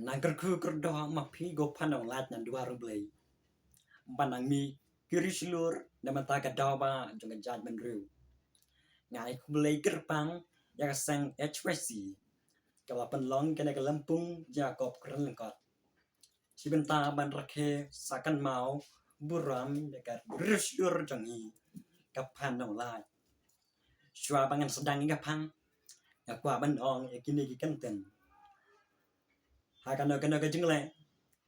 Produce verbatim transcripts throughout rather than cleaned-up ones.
Nang kyrkhu kyrdoh ma phi ko phan nonglait na duwar U Blei. Ban nang mih ki riewshlur na bynta ka daw ba jong ka jaitbynriew. Nga ai khublei kyrpang ïa ka seng H Y C kaba pynlong kane ka lympung Jakob kren lyngkot. Shi bynta ban rakhe sa kynmaw burom ïa ka riewshlur jong ngi ka phan nonglait. Shuwa ba ngan sdang ïa ka phang, nga kwah ban ong ïa kine ki kyntien. Ha kano kano ka jingleh,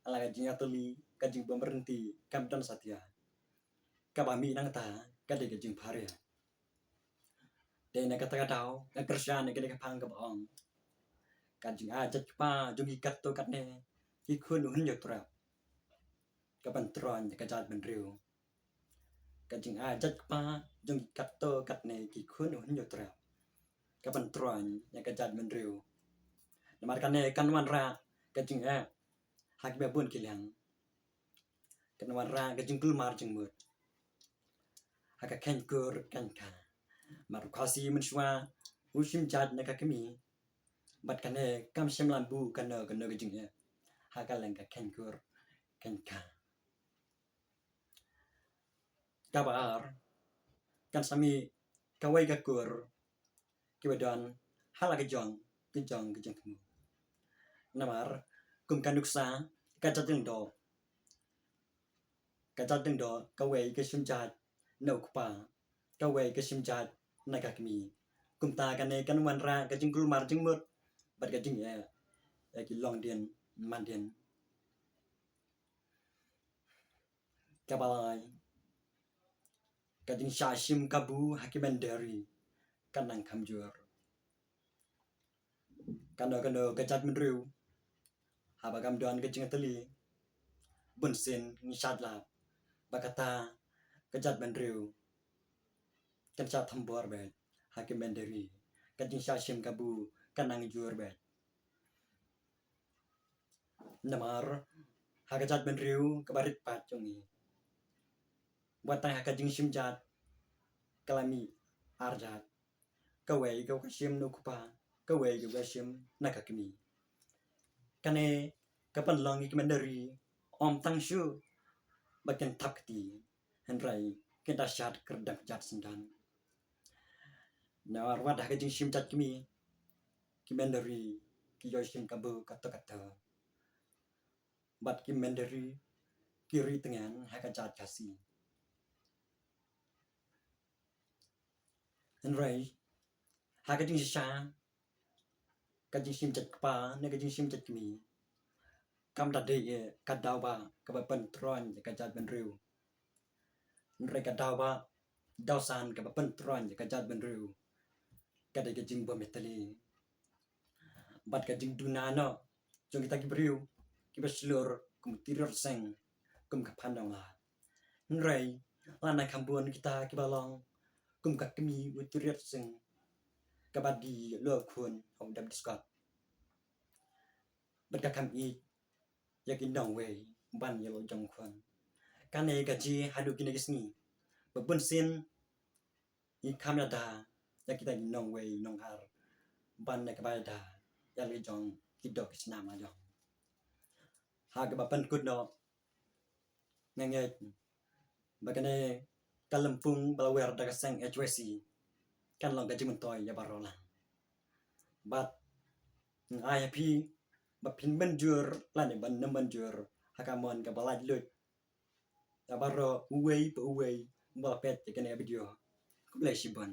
ha la ka jingïatylli, ka jingbymryntih kam don satia. Kaba mih nangta ka dei ka jingpharia. Te na kata ka daw nga kyrshan ïa kane ka phang kaba ong, ka jingai jait kpa jong ngi katto katne ki khun u Hynñiewtrep, ka ban troiñ ïa ka jaitbynriew. Ka jingai jait kpa jong ngi katto katne ki khun u Hynñiewtrep, ka ban troiñ ïa ka jaitbynriew. Namar kane kan wanrah ka jingeh ha kiba bun ki liang. Kan wanrah ka jingkulmar jingmut ha ka kheiñ kur kheiñ kha. Namar u Khasi mynshuwa u shim jait na ka kmie, bad kane kam shym la buh kano kano ka jingeh ha ka liang ka kheiñ kur kheiñ kha. Kaba ar, kan sa mih kawei ka kur kiba don ha la ka jong ka jong ka jingthmu. Namar kum ka nuksa, ka jait Lyngdoh, ka jait Lyngdoh, kawei ka shim jait na u kpa, kawei ka shim jait na ka kmie. Kumta kane kan wanrah ka jingkulmar jingmut bad ka jingeh ïa ki longdien mandien. Kaba lai, ka jingshah shim kabu ha ki mynder ri kan nang kham jur. Kano kano ka jaitbynriew, haba kam don ka jingïatylli, bunsien ngi shait lap ba kata ka jaitbynriew kan shah thombor beit ha ki mynder ri. Ka jingshah shim kabu kan nang jur beit. Namar ha ka jaitbynriew kaba rit paid jong ngi, wat tang ha ka jingshim jait ka la mih ar jait. Kawei ka shim na u kpa, kawei ka shim na ka kmie. Kane ka pynlong ïa ki mynder ri ym tang shuh ba kin thap kti, hynrei kin da shad kyrdan jait syndon. Namar wat ha ka jingshim jait kmie, ki mynder ri ki ïoh shim kabu katto katto. Bad ki mynder ri ki ri tngen ha ka jait Khasi. Hynrei ha ka jingshisha, ka jingshim jait kpa ne ka jingshim jait kmie kam da dei ïa ka daw ba kaba pyntroiñ ïa ka jaitbynriew. Hynrei ka daw ba, daw san kaba pyntroiñ ïa ka jaitbynriew ka dei ka jingbym ïatylli bad ka jingduna noh jong kita ki briew kiba shlur kum u Tirot Sing, kum ka phan nonglait. Hynrei la nang kham bun kita kiba long kum ka kmie u Tirot Sing, kaba die ïa u khun ha u dap diskot, bad ka kham ïeit ïa ki nongwei ban ïa la u jong u khun. Kane ka jia haduh kine ki sngi ba bunsien ngi kham ïada ïa kita ki nongwei nongkhar ban ïa kaba ïada ïa la ki jong ki doh ki snam la jong. Ha kaba pynkut noh, nga ngeit ba kane ka lympung ba la wer da ka seng H Y C kan long ka jingmyntoi ïa baroh lang. Bad nga ai ha phi ba phin mynjur lane ban nym mynjur ha ka mon kaba laitluid ïa baroh uwei pa uwei ba la peit ïa kane ka video. Khublei shibun.